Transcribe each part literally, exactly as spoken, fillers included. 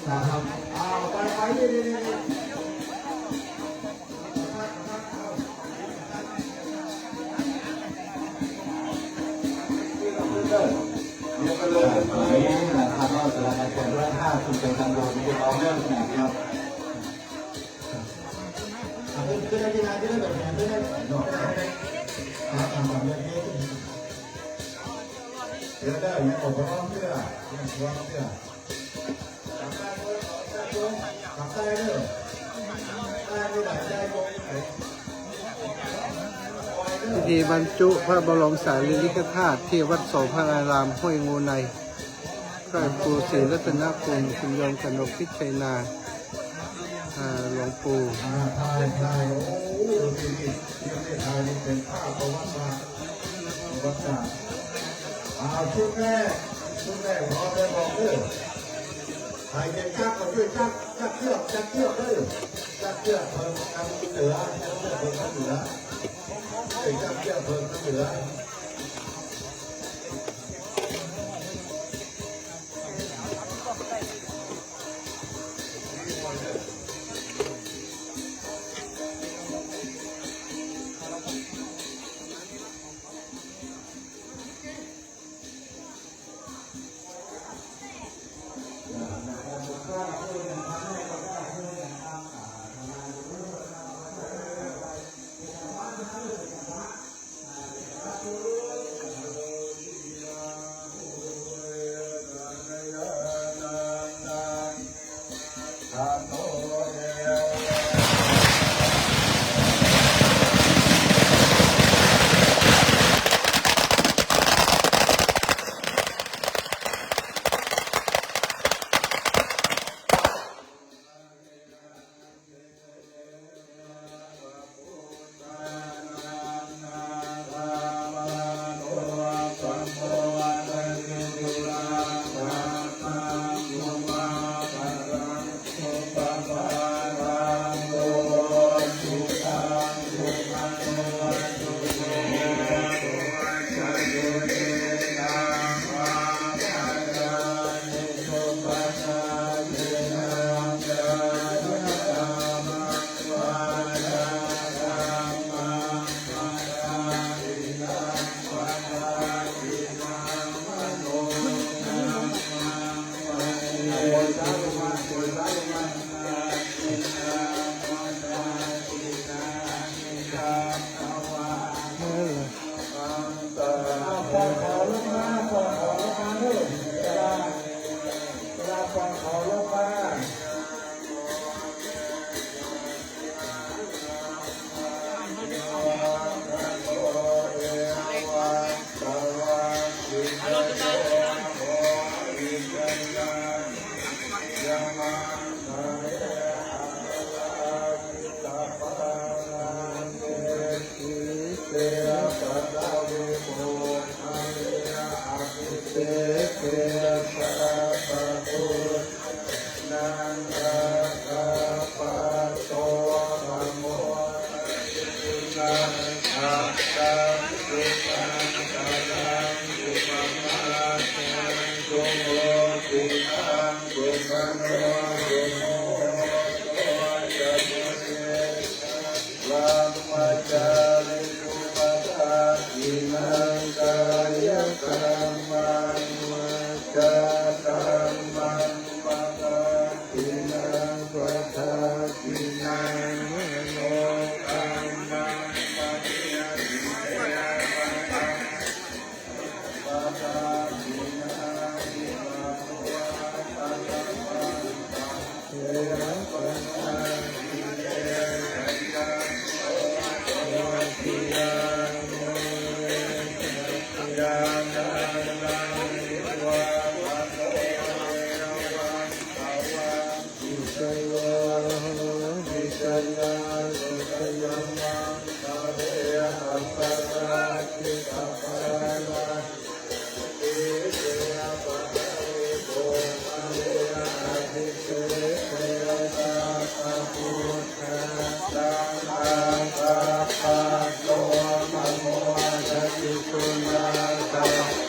เอาไปไปนี่นี่นี่นี่ เดี๋ยวไปเลย อ่า ตอนนี้นะครับ ก็กำลังจะเปิดด้วย ถ้าคุณเป็นตำรวจ คุณเอาเรื่องไหนครับ อ่า ขึ้น ขึ้นได้ ขึ้นได้ ขึ้นได้แบบนี้ ขึ้นได้ อ่า อ่า แบบนี้ เดี๋ยวได้ ยังออกมาพร้อมเสื้อ ยังพร้อมเสื้อ พิธีบรรจุพระบรมสารีริกธาตุที่วัดโสภณารามห้วยงูใน พระครูศรีรัตนคุณ คุณโยมกนกพิชัยนา อ่า หลวงปู่ อ่า ถ่าย ถ่าย โอ้โห นี่ นี่ นี่ ถ่าย นี่เป็นภาพประวัติศาสตร์ ประวัติศาสตร์ อ่า ชุดแรก ชุดแรก พร้อมแล้วบอกเด้อ ใครจะจักก็ช่วยจัก จักเชือก จักเชือกเด้อ จักเชือกเพิ่มทางเหนือ จักเชือกเพิ่มทางเหนือ เอ้ย จักเชือกเพิ่มทางเหนือ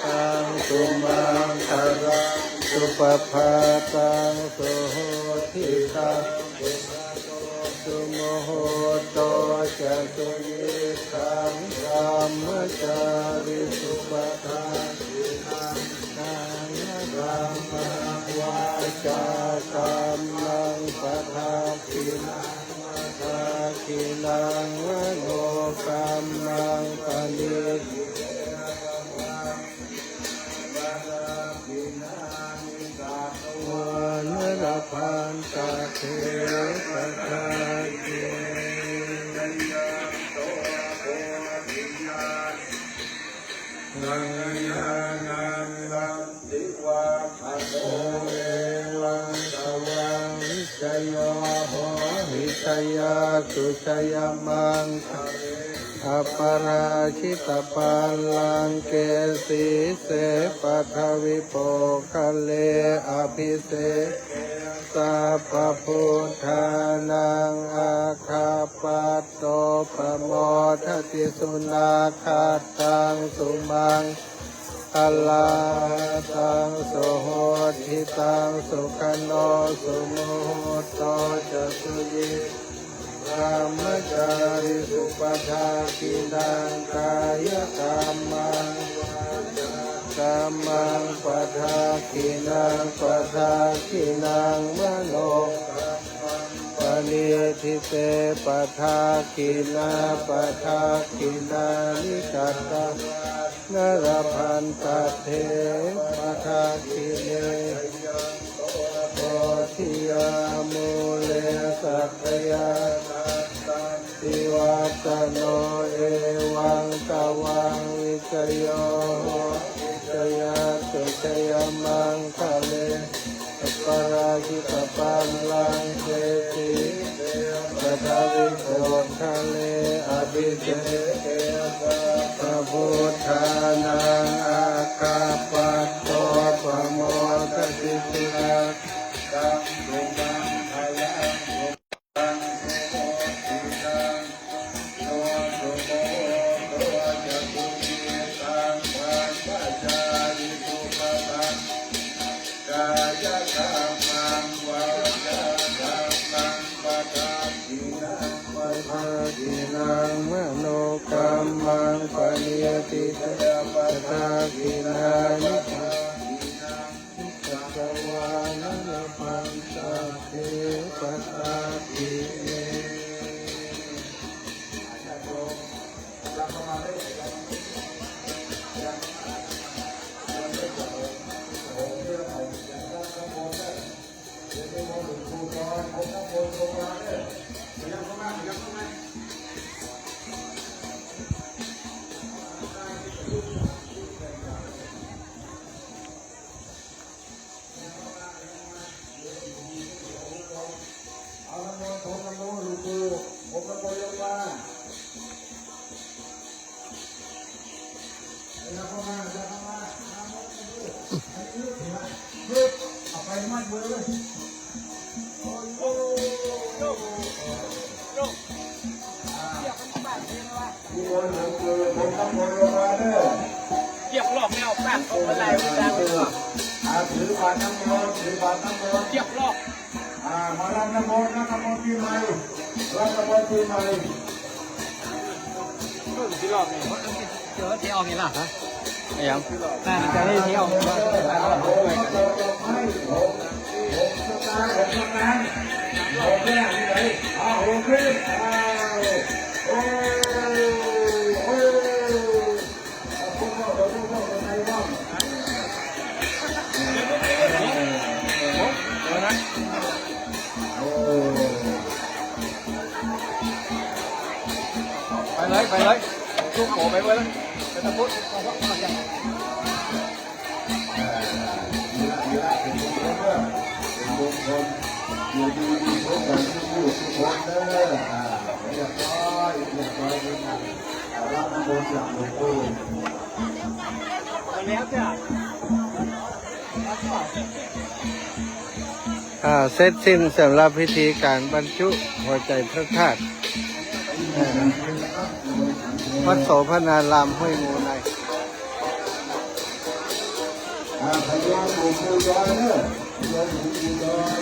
Sumaṅgalaṃ sumaṅgalaṃ supabhātaṃ suhu Sumuhutto ca suyiṭṭhaṃ brahmacārisu, padakkhiṇaṃ kāyakammaṃ vācākammaṃ padakkhiṇaṃ, padakkhiṇaṃ manokammaṃ paṇidhī te padakkhiṇā, padakkhiṇāni katvāna labhantatthe padakkhiṇe. Jayanto bodhiyā nandivaḍḍhano, evaṃ tvaṃ vijayo hohi jayassu jayamaṅgale, aparājitapallaṅke sīse paṭhavipokkhare, abhiseke sabbabuddhānaṃ aggappatto pamodati. Sunakkhattaṃ sumaṅgalahorasaṃ suhuṭṭhitaṃ, sukhaṇo sumuhutto ca suyiṭṭhaṃ brahmacārisu, padakkhiṇaṃ kāyakammaṃ vācākammaṃ padakkhiṇaṃ, padakkhiṇaṃ manokammaṃ paṇidhī te padakkhiṇā, padakkhiṇāni katvāna labhantatthe padakkhiṇe. Bodhiyā mūle sakyānaṃnandivaḍḍhano, evaṃ tvaṃ vijayo hohi jayassu jayamaṅgale, aparājitapallaṅke sīse paṭhavipokkhare, abhiseke sabbabuddhānaṃ aggappatto pamodati. Sunakkhattaṃ sumaṅgalahorasaṃ suhuṭṭhitaṃ, sukhaṇo sumuhutto ca suyiṭṭhaṃ brahmacārisu, padakkhiṇaṃ kāyakammaṃ vācākammaṃ padakkhiṇaṃ, padakkhiṇaṃ manokammaṃ paṇidhī te padakkhiṇāni katvāna labhantatthe padakkhiṇe. เอาน้ำมนต์พรมน้ำมนต์หลวงปู่ พรมน้ำมนต์ลงมา เอาเข้ามา เอาเข้ามา เอาเข้ามา เอาไปมัดมือเลย โอ้โห นิมนต์หลวงปู่พรมน้ำมนต์ลงมาเด้อ เรียกรอบแล้ว ปากเขาเมื่อไหร่ อา ถือบาตรน้ำมนต์ ถือบาตรน้ำมนต์ เรียกรอบ อ่า มารับน้ำมนต์ รับน้ำมนต์ปีใหม่ รับน้ำมนต์ปีใหม่ เพิ่งสิรอบนี่ เดี๋ยวเทออกนี่ล่ะ ฮะ อะไรอย่าง อ่า มันจะได้เทออก หกสตางค์ หกสตางค์ หกแรกนี่เลย อ่า หกขึ้น อ่า โอ้ โอ้ ไปเลย ไปเลย ทุกโขไปเลย ไปตะพุทธ อยู่ดีมีสุขกันทุกผู้ทุกคนเด้อ อ่า เรียบร้อย เรียบร้อยดีนะ อ่า รับน้ำมนต์จากหลวงปู่ อ่า เสร็จสิ้นสำหรับพิธีการบรรจุหัวใจพระธาตุ อ่า วัดโสภณารามห้วยงูใน อ่า พยาหลวงปู่ดอยเด้อ พยาหลวงปู่ดอย